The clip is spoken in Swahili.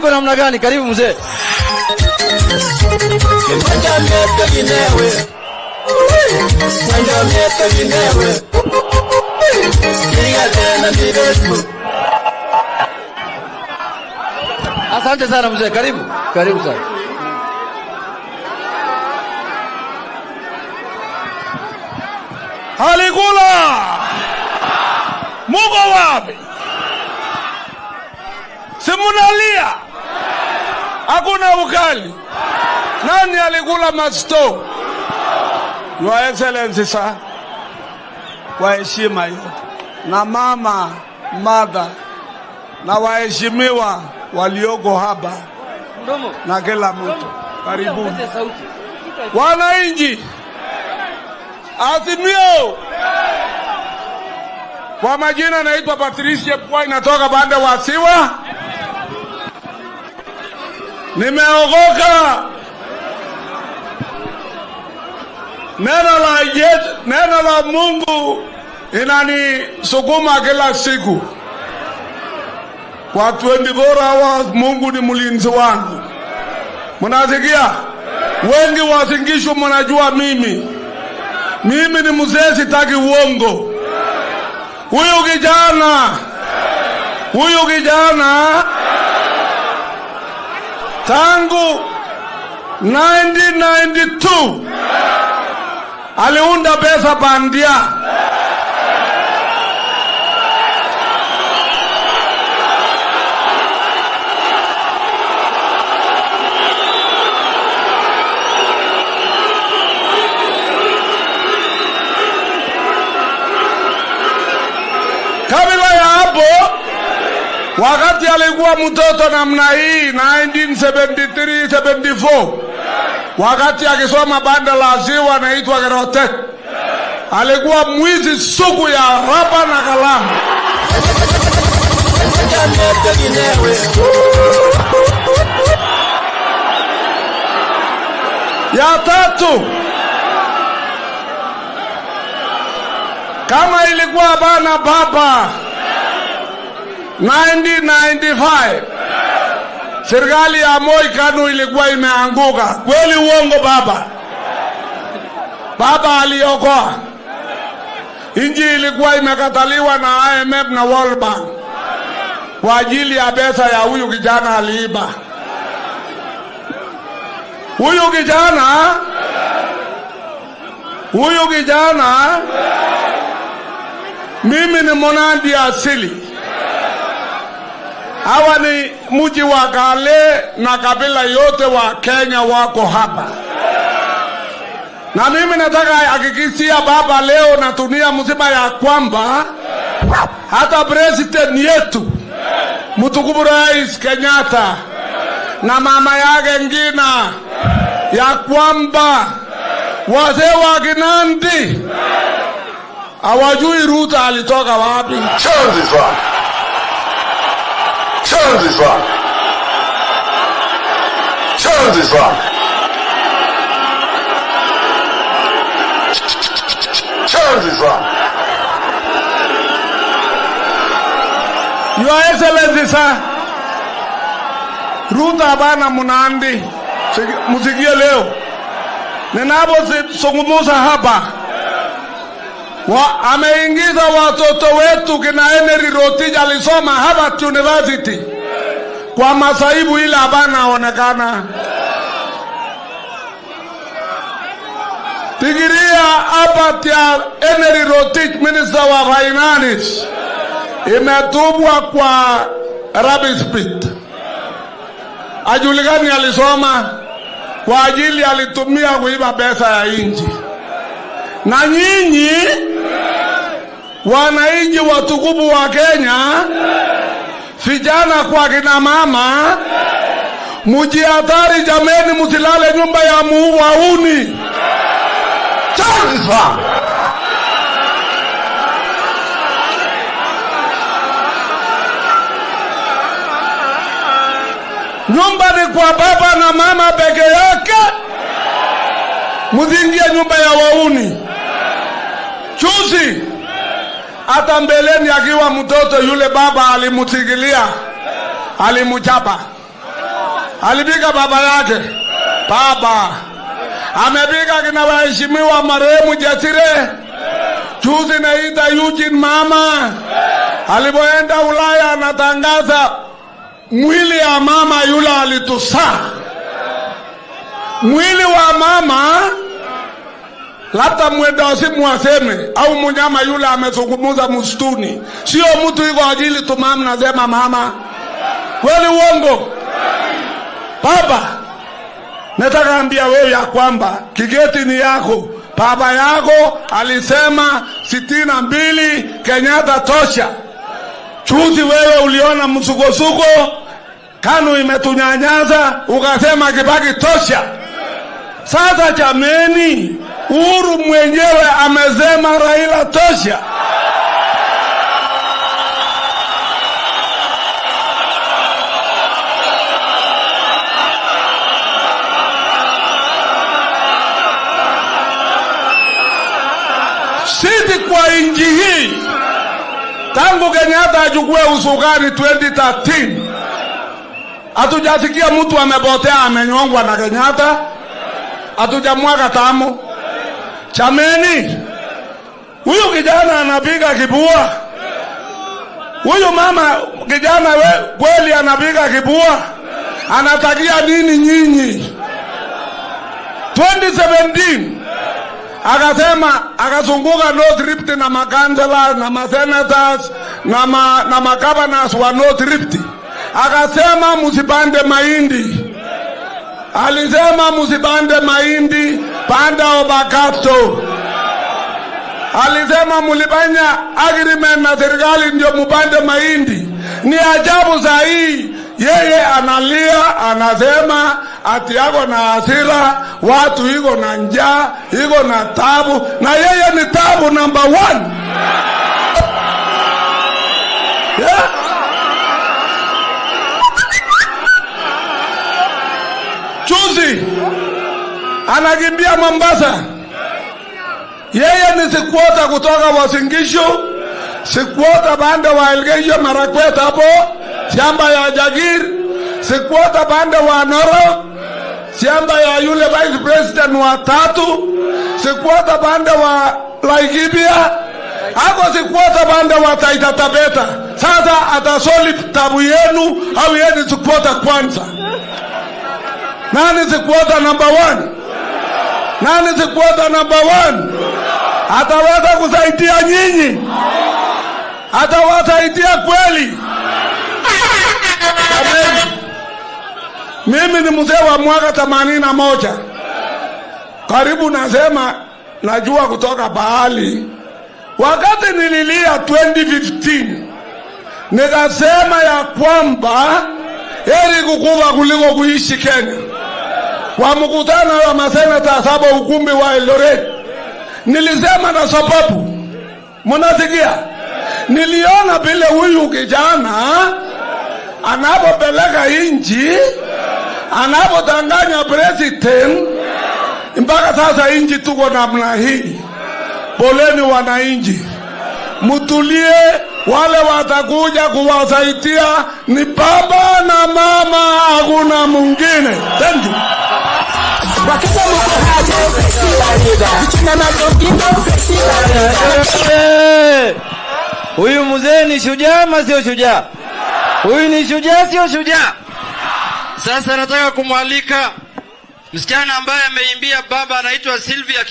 Iko namna gani? Karibu mzee. Asante sana mzee, karibu karibu sana. Alikula, muko wapi? Simunalia, hakuna ukali. Nani alikula masto? Your Excellency sir, kwa heshima yote na mama mother na waheshimiwa walioko hapa na kila mtu, karibuni wananchi. Azimio. Kwa majina naitwa Patricia Pwai, natoka pande wa Siwa. Nimeokoka. Neno la Mungu inanisukuma kila siku. Kwa 24 hours Mungu ni mlinzi wangu. Mnasikia? Wengi Uasin Gishu mnajua mimi. Mimi ni mzee, sitaki uongo. Huyu kijana tangu 1992 aliunda pesa bandia. Kabla ya hapo, wakati alikuwa mtoto namna hii 1973 74, wakati akisoma banda la Ziwa naitwa Kerotet, alikuwa mwizi sugu ya raba na kalamu. Ya tatu, kama ilikuwa bana baba 1995 serikali ya Moi KANU ilikuwa imeanguka. Kweli uongo baba? Baba aliokoa nchi. Ilikuwa imekataliwa na IMF na World Bank kwa ajili ya pesa ya huyu kijana aliiba. Huyu kijana, mimi ni Mnandi asili. Hawa ni mji wa kale na kabila yote wa Kenya wako hapa, na mimi nataka hakikishia baba leo na dunia mzima ya kwamba hata president yetu mtukufu Rais Kenyatta na mama yake Ngina, ya kwamba wazee wa Kinandi hawajui Ruto alitoka wapi. Chanzi sana. Chanzi sana. Chanzi sana. Chanzi sana. Your Excellency sir, Ruto hapana Mnandi, msikie leo ninapozungumza hapa ameingiza watoto wetu kina Henry Rotich alisoma Harvard University kwa masaibu ile hapana onekana. Fikiria hapa ya Henry Rotich, minister wa finance, imetupwa kwa rubbish pit. Ajulikani alisoma kwa ajili alitumia kuiba pesa ya inchi. Na nyinyi wananchi watukufu wa Kenya, vijana kwa kina mama, mujihatari jameni, musilale nyumba ya muwauni. Chanzi sana. Nyumba ni kwa baba na mama peke yake, musingie nyumba ya wauni. Juzi hata mbeleni akiwa mtoto yule baba alimusikilia, alimuchapa. Alipiga baba yake, baba amepiga kina waheshimiwa marehemu Jasire, juzi naita Eugene mama alipoenda Ulaya anatangaza mwili ya mama yule alitusaa. Mwili wa mama labda mwenda wazimu aseme au munyama yule amezungumuza msituni, sio mtu iko akili tumamu. Nasema mama, kweli uongo? Baba, nataka ambia wewe ya kwamba Kigeti ni yako. Baba yako alisema 62 Kenyatta tosha. Juzi wewe uliona msukosuko, KANU imetunyanyaza, ukasema Kibaki tosha. Sasa jameni, Uhuru mwenyewe amesema Raila tosha. Sisi kwa nchi hii tangu Kenyatta achukue usukani 2013 hatujasikia mtu amepotea amenyongwa na Kenyatta, hatujamwaga damu. Jameni, huyu kijana anapiga kibua, huyu mama kijana we, kweli anapiga kibua, anatakia nini nyinyi? 2017 akasema, akazunguka North Rift na makansela na masenators na magovernors wa North Rift, akasema msipande mahindi. Alisema msipande mahindi, panda avocado. Alisema mulifanya agreement na serikali ndio mupande mahindi. Ni ajabu saa hii yeye analia, anasema ati ako na hasira, watu iko na njaa, iko na tabu, na yeye ni tabu number one. Yeah? Juzi anakimbia Mombasa, yeye ni squatter kutoka Uasin Gishu, squatter pande wa Elgeyo Marakwet hapo shamba ya Jagir, squatter pande wa Narok, shamba ya yule vice president wa tatu, squatter pande wa Laikipia, ako squatter pande wa Taita Taveta. Sasa atasolve tabu yenu au yeye ni squatter kwanza? Nani squatter number one? Nani squatter number one? Ataweza kusaidia nyinyi? Atawasaidia kweli? Jameni, mimi ni mzee wa mwaka 81, karibu nasema najua kutoka bahali. Wakati nililia 2015 nikasema ya kwamba heri kukufa kuliko kuishi Kenya. Kwa mkutano wa maseneta saba ukumbi wa Eldoret nilisema na sababu, mnasikia? Niliona vile huyu kijana anapopeleka inchi, anapodanganya president, mpaka sasa inchi tuko namna hii. Poleni wananchi, mutulie. Wale watakuja kuwasaidia ni baba na mama, hakuna mwingine. Thank you. Wakija muko haje, vichana madogido. Huyu mzee ni shujaa ama sio shujaa? Huyu ni shujaa sio shujaa? Sasa nataka kumwalika msichana ambaye ameimbia baba, anaitwa Sylvia.